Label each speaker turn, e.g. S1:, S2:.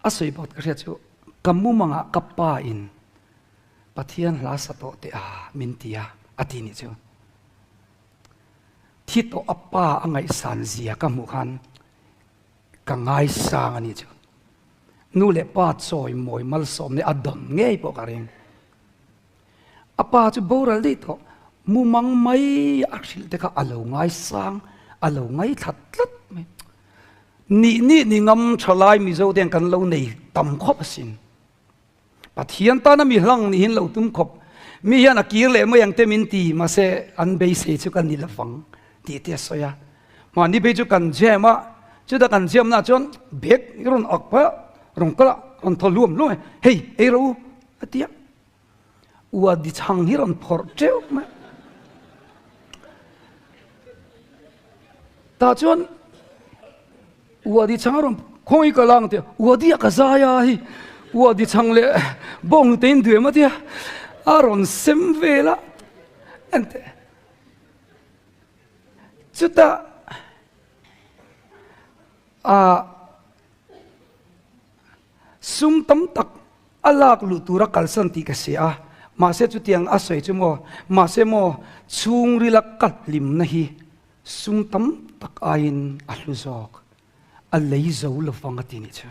S1: A sawi bawk ka hriat chu ka mumangah ka pa in Pathian hla sa tawh teh a min ti a, a ti nih chu. Thi tawh a pa a ngaihsan zia ka hmuh khan ka ngaisang a nih chu. Nu leh pa chawi mawi malsawm nih a dawn ngei pawh ka ring. A pa chu boral daih tawh, mumang mai a hrilh te kha a lo ngaisang, a lo ngaithla tlat mai. Nih nih ni ngam tha lai Mizo te hian kan lo nei tam khawp asin. Pathian tana mi hlang nihin lo tum khawp. Mi hian a kir leh mai ang te min ti, mahse an beisei chu ka ni lovang tih te a sawi a. Mahni phei chu kan jam a, chuta kan jam na chuan bag i rawn ak phah a, rawn kal a, rawn thaw hluam hluam e, hei ei rawh u a ti a. Ua di chhang hi rawn phawrh teuh mai. Tah chuan ua di chhang a rawn khawi ka lang tia ua di a ka zai a hi ua di chhang leh bawng hnute in duem a tia a rawn sem vel a ente chutah a Sum tam tak a lak luh tura kalsan tih ka hria a, mahse chutiang a sawi chu maw, mahse maw chhungrila ka hlimna hi sum tam tak aiin a hlu zawk, a lei zo lovang a ti nih chu.